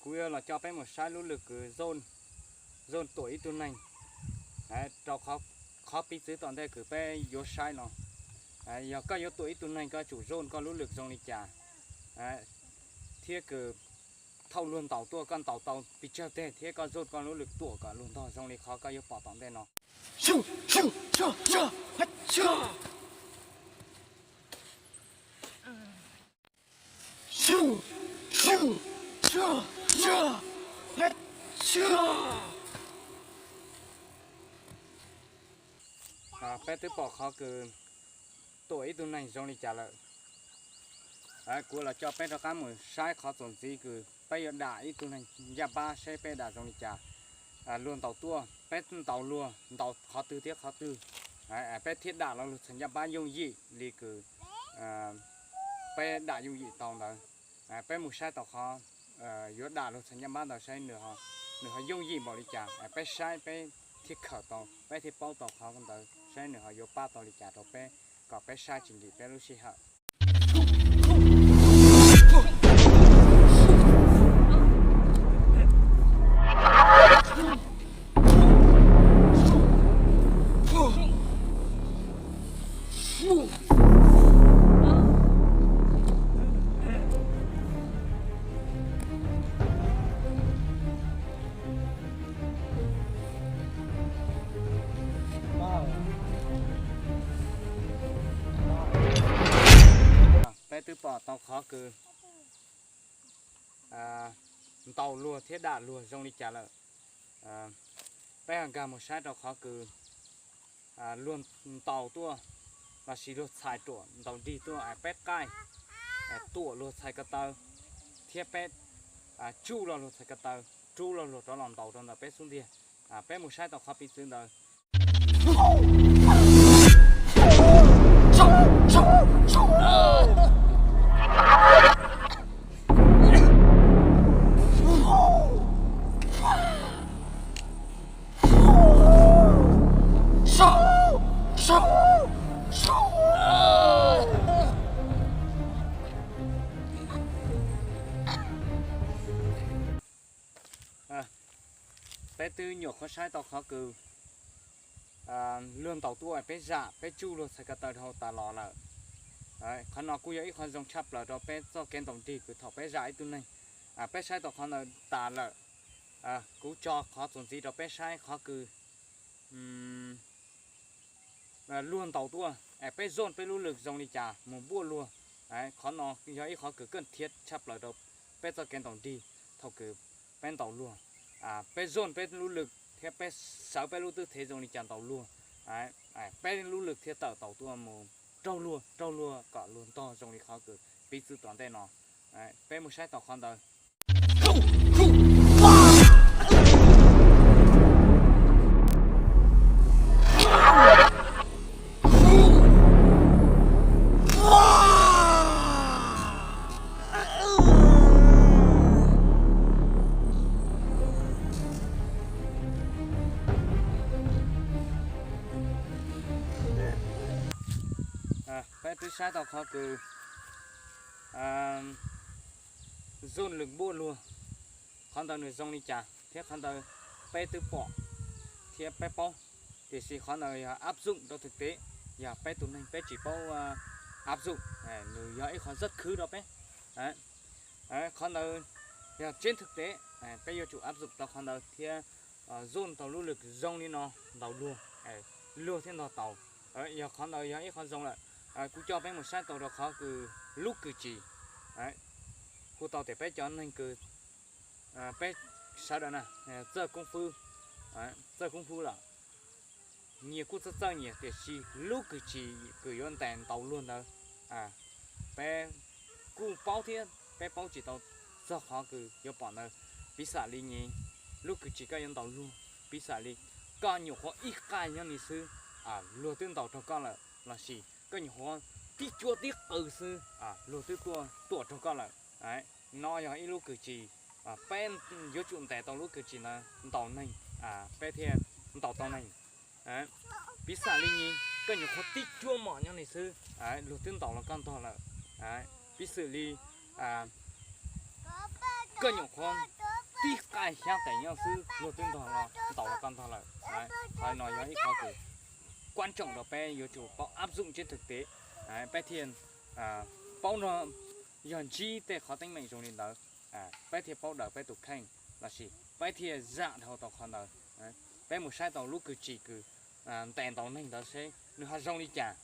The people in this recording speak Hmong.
Kuv yuav los coj peb mus saib lub lwm kws zoo, zoo tuam ib tug neeg. Rau qhov piv txwv tom ntej kws peb yuav saib no, yog koj yuav tuam ib tug neeg koj tsum zoo koj lub lwm zoo li cas, thiab kws thaum luag ntaus tuaj koj ntaus tau pes tsawg teg thiab koj zoo koj lub lwm tuam kom luag ntog zoo li qhov koj yuav pom tom ntej no. Peb twb pom qhov kws tuam ib tug neeg zoo li cas lawm. Kuv los coj peb rov qab mus saib qhov txuas ntxiv kws peb yuav dam ib tug neeg ncaj npab saib peb dam zoo li cas. Luag ntaus tuaj peb ntaus luag ntaus qhov twg thiab qhov twg, peb thiaj dam los luag txhais ncaj npab yooj yim li kws peb dam yooj yim tau ntawd. Peb mus saib tau qhov yuav dam luag txhais ncaj npab ntawd saib nws ho yooj yim npaum li cas, peb saib peb thiaj khawm tau peb thiaj paub tau qhov ntawd saib nws ho yuav pab tau li cas rau peb kom peb saib tsis nkim peb lub sij hawm. Peb twb pom tau qhov kws ntaus luag thiab dam luag zoo li cas lawm. Peb ho nkag mus saib rau qhov kws luag ntaus tuaj lossis luag txhais ruam ntaus nrig tuaj peb qaij tuam luag txhais ko taw thiab peb tsuj los luag txhais ko taw, rub los luag rov los ntaus rau ntawm peb xub ntiag. Peb mus saib tau qhov piv txwv ntawd. Peb twb nyuam qhuav saib tau qhov kws luag ntaus tuaj peb zam peb tsuj luag txhais ko taw dhau tas los lawm. Qhov no kuj yog ib qhov zoo tshaj plaws rau peb txoj kev ntaus nrig kws thaum peb zam ib tug neeg, peb saib tau qhov ntawd tas lawm. Kuv tso qhov txuas ntxiv rau peb saib qhov kws luag ntaus tuaj es peb zoj peb lub lwm zoo li cas mus npuaj luag. Qhov no yog ib qhov kws keej thiab tshaj plaws rau peb txoj kev ntaus nrig thaum kws peb ntaus luag. Peb zoj peb lub lwm thiab peb sawv peb lub twb thev zoo li cas ntaus luag, peb lub lwm thiaj tawm taus tuaj mus raug luag, raug luag kom luag ntog zoo li qhov kws piv txwv tom ntej no. Peb mus saib tau qhov ntawd. Peb twb saib tau qhov kws zoj lwm npuaj luag, qhov ntawd nws zoo li cas thiab qhov ntawd peb twb pom thiab peb paub, tiam sis qhov ntawd yog áp dụng rau thực tế, yog peb tus neeg peb tsis paub áp dụng, nws yog ib qhov rất khwv rau peb. Qhov ntawd yog trên thực tế, peb yuav tsum áp dụng tau qhov ntawd thiab zoj tau lub lwm zoo li no ntaus luag, luag thiaj ntog tau. Yog qhov ntawd yog ib qhov zoo lawm. Kuv coj peb mus saib tau rau qhov kws lub kws tsis, kuj tau tias peb cov neeg kws peb sawv daws na, txawj koob fwb, txawj koob fwb lawm, nyias kuj txawj txawj nyias, tiam sis lub kws tsis kws yuav ntes ntaus luag ntawd, peb kuj paub thiab peb paub tsis tau txog qhov kws yuav pom ntawd. Piv xam li nyi, lub kws tsis koj yuav ntaus luag, piv xam li koj nyuam qhuav ib qaij nyob ni xwb, luag twb ntaus raug koj lawm, lossis koj nyuam qhuav tib cuab tib qw xwb, luag twb tuaj tuam raug koj lawm. No yog ib lub kws tsis, peb yuav tsum ntes tau lub kws tsis ntawd ntaus neeg, peb thiaj ntaus tau neeg. Piv xam li nyi, koj nyuam qhuav tib cuab mom nyob ni xwb, luag twb ntaus los koj ntog lawm. Piv xam li koj nyuam qhuav tib qai xyab tes nyob xwb luag twb ntog los ntaus los koj ntog lawm. Qhov no yog ib qho kws kuab tsoom rau peb yuav tsum paub áp dụng trên thực tế, peb thiaj paub no, yog ntsib tej qhov teeb meem zoo li ntawd, peb thiaj paub daws peb tus kheej lossis peb thiaj zam dhau tau qhov ntawd. Peb mus saib tau lub kwv tsim kws ntes ntaus neeg ntawd seb nws ho zoo li cas.